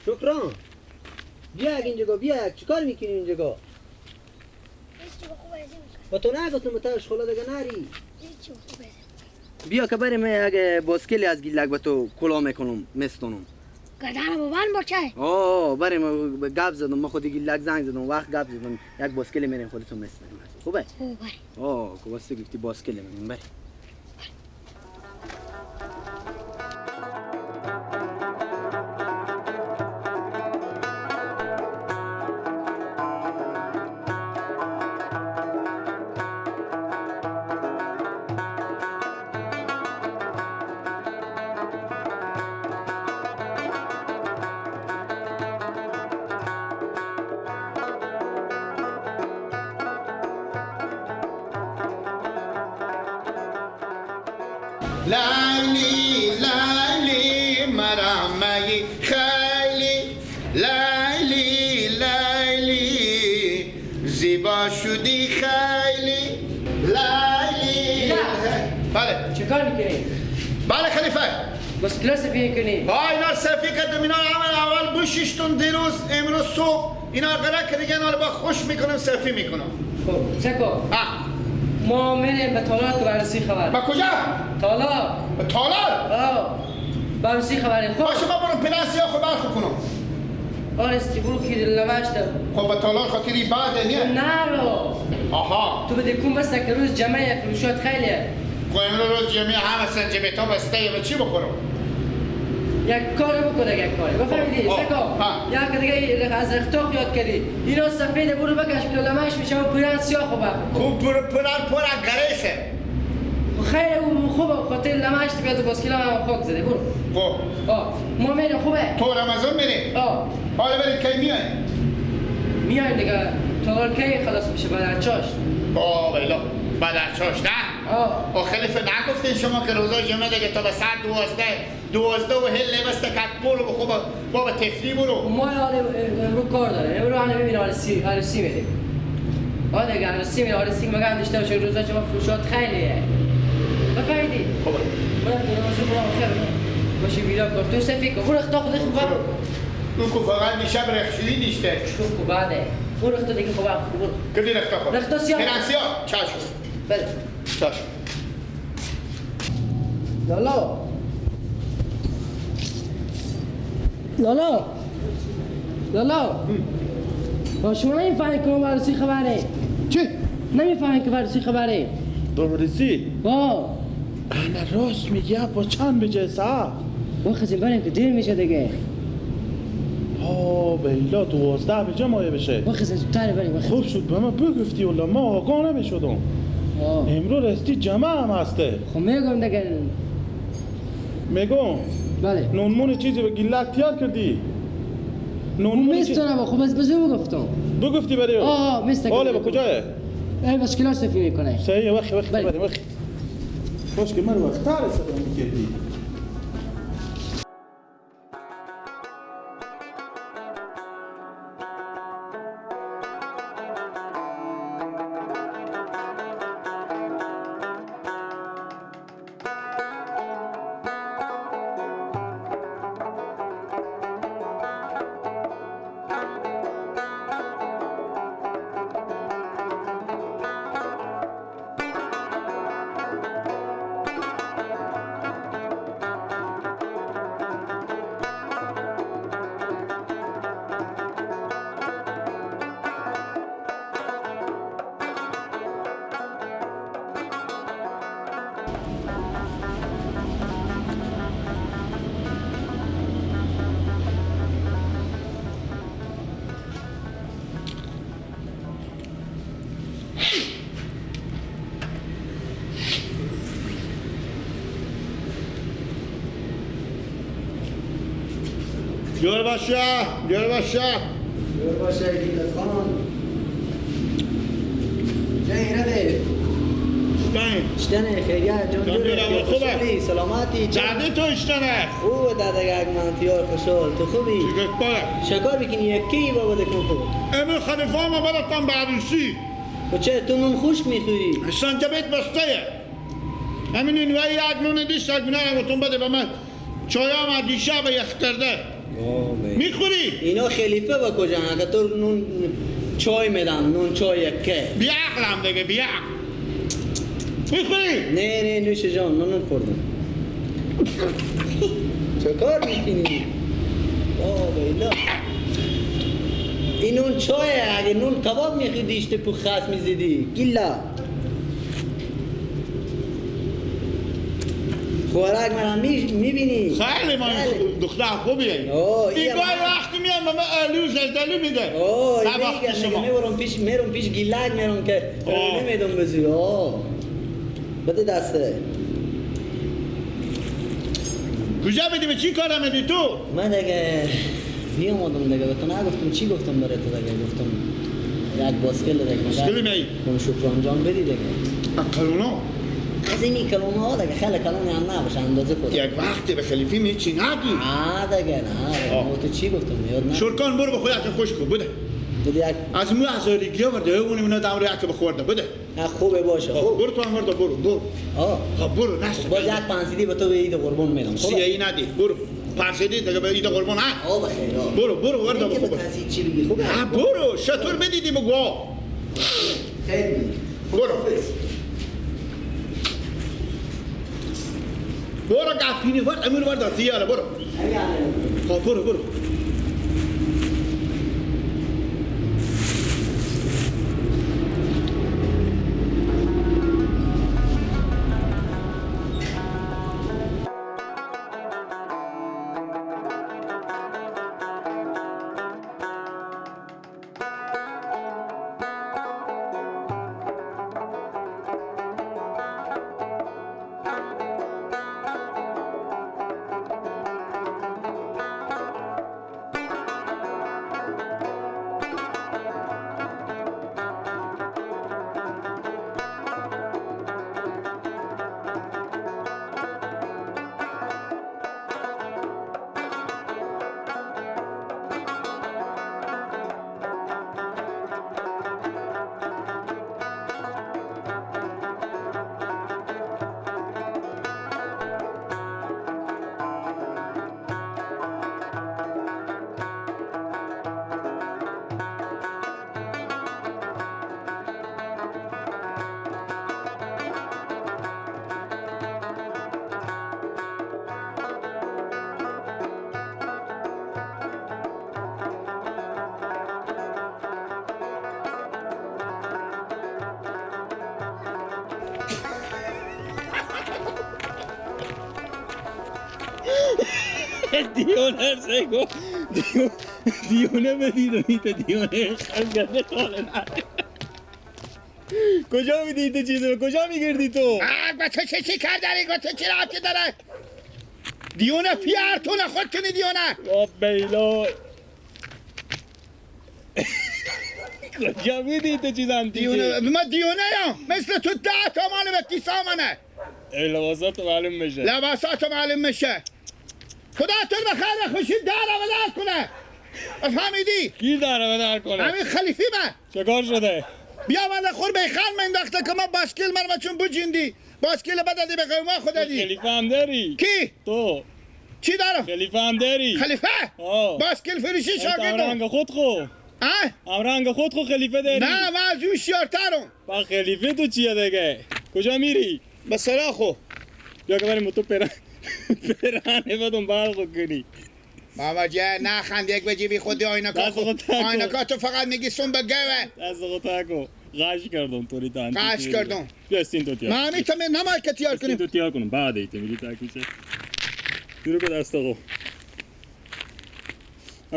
شکران بیا اینجا، بیا چیکار میکنی اینجا؟ با تو نگفتم متاش خلا دیگه نری. بیا که بریم اگه باسکلی از گیلک به تو کلا میکنم مستونم. گردن بابان باشه. آه بریم گپ زدم، ما خود گیلک زنگ زدم، وقت گپ زدم، یک باسکلی میریم خودتون مستونم. خوبه؟ خوبه. آه که واسه گفتی باسکلی میریم بریم. لیلی لیلی مرامي خیلی لیلی لیلی زیبا شدی خیلی لیلی. بله چیکار میکنی؟ بله خلیفه بس کلاس سفید کنی؟ ها اینا سفید کردم، اینا اول بشیشتون دیروز امروز صبح اینا قرار که دیگه اینا رو با خوش میکنم سفید میکنم. خب چکو؟ ما میریم به تالار که بررسی خبر. به کجا؟ تالار. به تالار؟ آه بررسی خبره. خب باشه ما برم پلنسی ها خب برخو کنم. آرستی برو که لمشتم. خب به تالار خاطری بعد نیه؟ نه رو. آها تو بده کن بس که روز جمعه فروشات خیلیه. خب امروز روز جمعه همه سنجبیت ها بسته، یه چی بخورم؟ یک کاری بکن، یک کاری بفهمیدی؟ سکا یک دیگه از رختاخ یاد کردی، اینا سفید برو بکش که لمش میشه و پرن سیاه خوب خوب پرن پر گریسه. خیلی اون خوبه خاطر لمش بیاد باسکیلا هم خاک زده برو. خب ما میریم. خوبه؟ تو رمضان میری؟ حالا برید کی میای؟ میایم دیگه تا کی خلاص میشه؟ بعد از چاشت. با ویلا بعد از چاشت نه؟ آه خلیفه نگفتین شما که روزا جمعه دیگه تا به ساعت 12 و هل لبست کت برو بخوب بابا تفلی برو. ما رو کار داره امرو همه میبینه عروسی میریم. آه دیگه عروسی میریم، عروسی مگه هم داشته باشه روزا جمعه فروشات خیلیه. بفهمیدی؟ خب من تو روزا برو خیر باشه بیرا کار تو سفید کن برو اختا خودت خوب. اون کو فقط دیشب رخشویی دیشته. شو کو بعده برو اختا دیگه خوب برو. کدی رختا خوب؟ رختا سیاه. سیاه چاشو. بله چاشو. لالا لالا لالا با شما نمیفهمی که عروسی خبره؟ چی؟ نمیفهمی که عروسی خبره؟ عروسی؟ آه انا راست میگه با چند بجه ساعت؟ بخزیم بریم که دیر میشه دیگه. آه بیلا 12 بجه مایه بشه. بخزیم زودتر بریم. خوب شد به من بگفتی والله ما آگاه نمیشدم. امروز راستی جمع هم هسته. خب میگم دیگه. میگم؟ بله. نونمون چیزی به گیلک تیار کردی؟ نونمون میستونم خب بس بزرگ بگفتم. بگفتی برای؟ آه میستونم. حالا به کجاه؟ ای بس کلاس سفید میکنه. صحیح وقت وقت بریم وقت. باش که من وقت تر صدا میکردی. جور باشه جور باشه جور باشه گیلت خان. جای رفیق اشتنه خیریه جان جور خوشحالی سلامتی جدی تو اشتنه خوبه داده من تیار خوشحال تو خوبی؟ شکار بکنی یکی بابا دکن خوب امروز خلیفه هم براتم به عروسی. و چه تو نون خشک میخوری؟ سنجبیت بسته همین این وی یک نون دیشت یک نون بده به من. چای هم دیشب یخ کرده. میخوری؟ اینا خلیفه با کجا؟ اگه تو نون چای میدم، نون چای یکه. بی عقلم دیگه، بی عقل. میخوری؟ نه نه نوش جان، نون خوردم. چه کار میکنی؟ بابا اینا این نون چایه، اگه نون کباب میخوری دیشته پو خس میزدی. گیلا خوراک من میبینی؟ خیلی ما دختر خوبیه. این گاهی وقتی میام به من آلو زردالو میده. میرم پیش، میرم پیش گیلک میرم که نمیدم بزی. بده دسته. کجا بدی؟ به چی کارم میدی تو؟ من دیگه بیامدم دیگه، به تو نگفتم چی گفتم برای تو دیگه، گفتم یک باسکل دیگه. باسکل می؟ شکران جان بدی دیگه. کلونا؟ از این کلونه ها دیگه خیلی کلونه هم نباشه، اندازه خود. یک وقتی به خلیفی می چی نگی؟ نه دیگه نه. ما تو چی گفتم یاد نه. شرکان برو به خودت خوش کن بده. بده یک از مو هزارگی ورده اون اینا دم رو یک بخورده بده. نه خوبه باشه. خوب برو تو هم ورده برو برو. خب برو نش. باز یک پنسیدی به تو به عید قربان میدم. سی ندی برو. پنسیدی دیگه به عید قربان ها. بخیر. برو برو ورده خوبه. چی بگی خوبه؟ برو شطور بدیدی بگو. خیلی. برو. برو قفینی ورد امیر ورد تیاره برو. خب برو برو. دیونه سگو دیونه بدید و ایت دیونه خنگنده تاله نه. کجا میدی ایت چیزو؟ کجا میگردی تو؟ با تو چه چی کار داری؟ با تو چه رابطه داره؟ دیونه پیارتونه خودتونی دیونه. آب بیلا کجا میدی ایت چیز انتیکه؟ دیونه ما دیونه یم مثل تو 10 تا مال به کیسه منه. لباسات معلوم میشه. لباسات معلوم میشه. خدا تو به خیر خوشی در و در کنه. فهمیدی؟ کی در و در کنه؟ همین خلیفی من. چه کار شده؟ بیا من خور به خان من انداخته که ما باسکل من چون بجیندی. باسکل بدادی به قوم خود دادی. خلیفه هم داری؟ کی؟ تو. چی دارم؟ خلیفه هم داری؟ خلیفه؟ باسکل فروشی شاگردم. رنگ خود خو. هم رنگ خود خو خلیفه داری؟ نه من از اون شیارترم. با خلیفه تو چیه دیگه؟ کجا میری؟ به سراخو. بیا که بریم تو پرانه بدون برق کنی. بابا جه نخند یک به جیبی خودی آینکا تو فقط میگی سون به گوه. دست خود تکو غش کردم توری تا غش کردم. بیا سین تو تیار. من همی نمای که تیار کنیم. سین تو تیار کنم بعد ایته میگی تکو چه. درو که دست خو.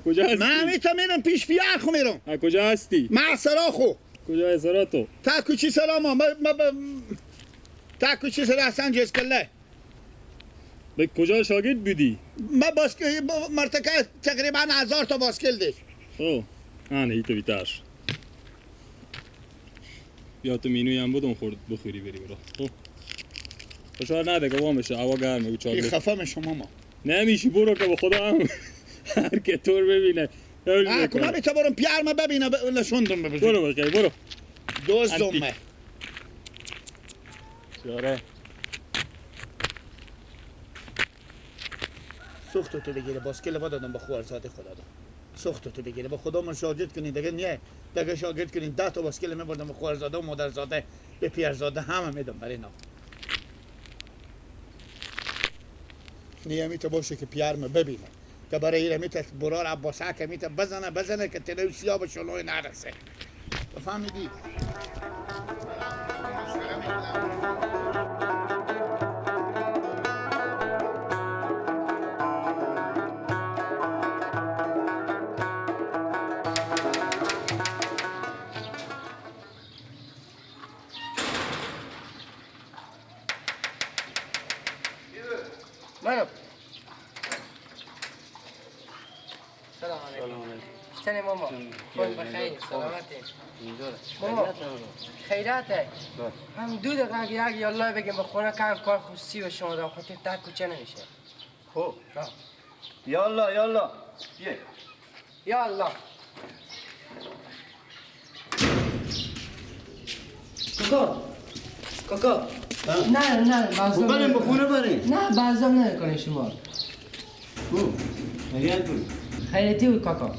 کجا هستی؟ من همی تا میرم پیش پیار خو میرم. کجا هستی؟ من سرا خو. کجا سرا تو؟ تا کوچی سرا ما تا کوچی سرا حسن جزکله. به کجا شاگرد بودی؟ من باسکل مرتکه تقریبا 1000 تا باسکل داشت. اوه آنه ایتو بیتر. بیا تو مینوی هم بودم خورد بخوری بری برو. خب فشار نده که وام بشه هوا گرمه چاکلت. این خفه میشم ماما. نمیشی برو که به خدا هم هر که طور ببینه. نه کما بیتا برم پیار ما ببینه نشوندم ببینه. برو بخیر برو. دوزدمه. چاره. سوخت تو بگیره باسکل با دادم با خوارزاده خدا داد. سوخت تو بگیره با خدا من شاگرد کنین دیگه نیه دیگه شاگرد کنین 10 تا باسکل میبردم به خوارزاده و مادرزاده به پیرزاده همه میدم برای اینا. نیه میته باشه که پیرم ببینه که برای ایره میته برار عباسه که میته بزنه بزنه که تلوی سیاه به شلوی نرسه. بفهمیدی؟ منم. سلام علیکم. چطوری ماما؟ خوب بخیر، سلامتی. ماما خیراته. هم دو دقیقه یک یالله بگیم به خونه کم کار خصوصی به شما دارم خاطر تک کوچه نمیشه. خب. یالا یالا. بیا. یالا. کاکا. کاکا. نه نه بازم بریم به خونه بریم. نه بازم نکنه شما. خیریت بود. خیریتی بود کاکا.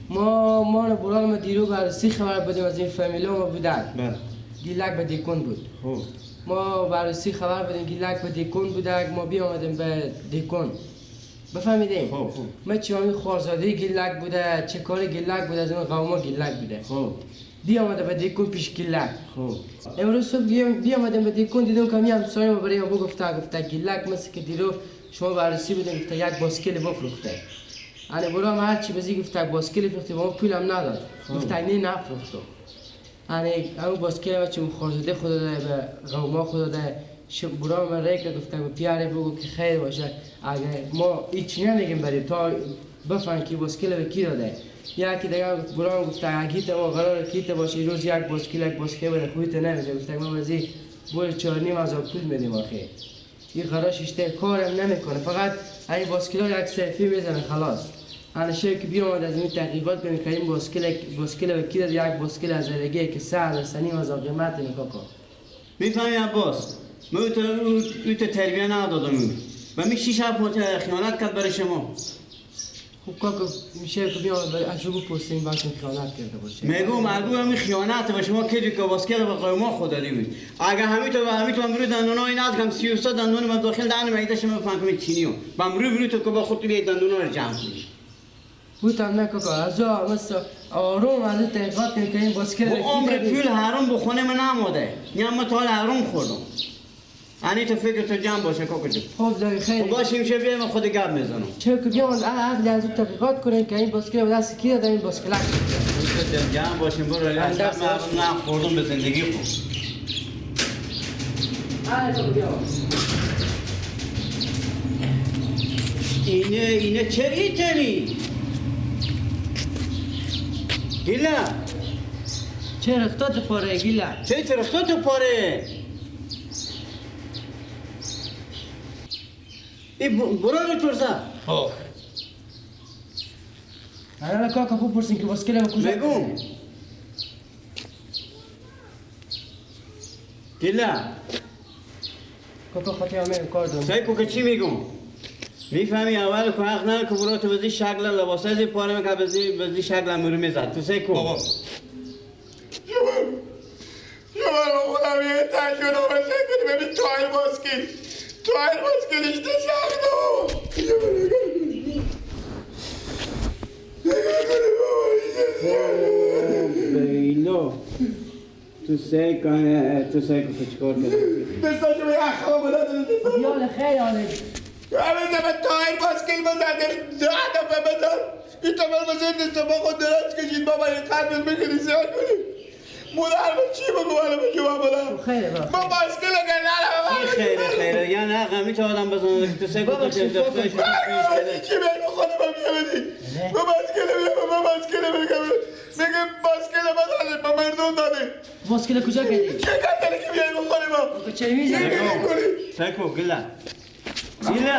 ما رو بران ما دیرو بررسی خبر بودیم از این فامیلا ما بودن. بله. گیلک به دیکون بود. خب. ما بررسی خبر بودیم گیلک به دیکون بوده ما بیامدیم به دیکون. بفهمیدیم؟ خب خب. ما چه خوارزاده گیلک بوده چه کار گیلک بوده از اون قوما گیلک بوده. خب. بیامده به دیکون پیش گیلک. خب. امروز صبح بیامدیم به دیکون دیدم که می همسایه ما برای ما گفته گیلک مثل که دیرو شما بررسی بودیم گفته یک باسکل بفروخته. انا برام هرچی بزی گفته باسکل فروخته با ما پولم نداد. گفته نه نفروخته. انا اون باسکل بچه خوارزاده خدا داده به قوما خدا داده. برام ریک گفته به پیاره بگو که خیر باشه اگه ما هیچ نمیگیم بریم تا بفهم که باسکل به کی داده. یکی دیگه برام گفته اگه ما قرار کیت باشه روز یک باسکل یک باسکل بده خویت نمیشه. گفته ما بزی بول 4.5 هزار پول میدیم آخه. این قرارش اشته کارم نمیکنه فقط این باسکل یک سلفی میزنه خلاص. انا شاید که بیامد از این تحقیقات کنیم که این باسکل به کی داد یک باسکل از زندگی که 3.5 هزار قیمت نگاه کن. میفهمی عباس من او تو تربیه ندادم و می 6 7 خیانت کرد برای شما. خب کاکا میشه که بیام از رو بپرسیم براتون خیانت کرده باشه. میگم اگه خیانت به شما کردی که باسکل به قیما خود دادی بود. اگه همین تو همین تو امروز دندونای ندکم 33 دندون من داخل دهن میده شما بفهم که چینیو. با امروز برو تو که با خود تو بیای دندونا رو جمع کنی. بودم نه کاکا از مثلا آروم از تحقیقات کنی که این باسکل با عمر پول حرام بخونه من نموده. نه من تا حالا حرام خوردم. انی تو فکر تو جمع باشه کاکا جون. خب دیگه خیلی خب باشه میشه بیایم من خود گپ میزنم. چه که بیام عقل از اون تحقیقات کنیم که این باسکل به دست کی دادن این باسکل جمع باشیم برو نه خوردم به زندگی خوب. اینه چه ایتنی؟ گیلا چه رختات پاره گیلا چه رختات پاره؟ ای برو رو ترزا. خب انا کاکا بپرسین که باسکل به کجا میگم گیلا کاکا خاطی همه کار دارم. سعی که چی میگم؟ میفهمی اول که حق نداره که برو تو بزی شکل لباس از پاره میکرد بزی شکل مرو میزد تو سعی کن. بابا شما خودم یه تجربه کنی ببین تایر باسکل تایر باسکل اشته شکل بابا بیلو تو سعی کن تو سعی کن چیکار کنی؟ دستاشو به یخ بلند یالا خیر آله همه به تایر باسکل بزن ده دفعه بزن این تا بر بزن دست با خود دراز کشید بابا این قلب بگیری سیاه کنی مادر به چی بگو حالا به جواب بدم خیره بابا با باسکل که نه خیره خیره یا نه غمی تا آدم بزنه تو سعی کن چی بگو خودم بیا بدی با باسکل بیا با باسکل بگم میگه باسکل بدل به مردم داده. باسکل کجا کردی؟ چه کردی که بیای بخوری ما؟ چه میزنی؟ سعی کن گلا گلا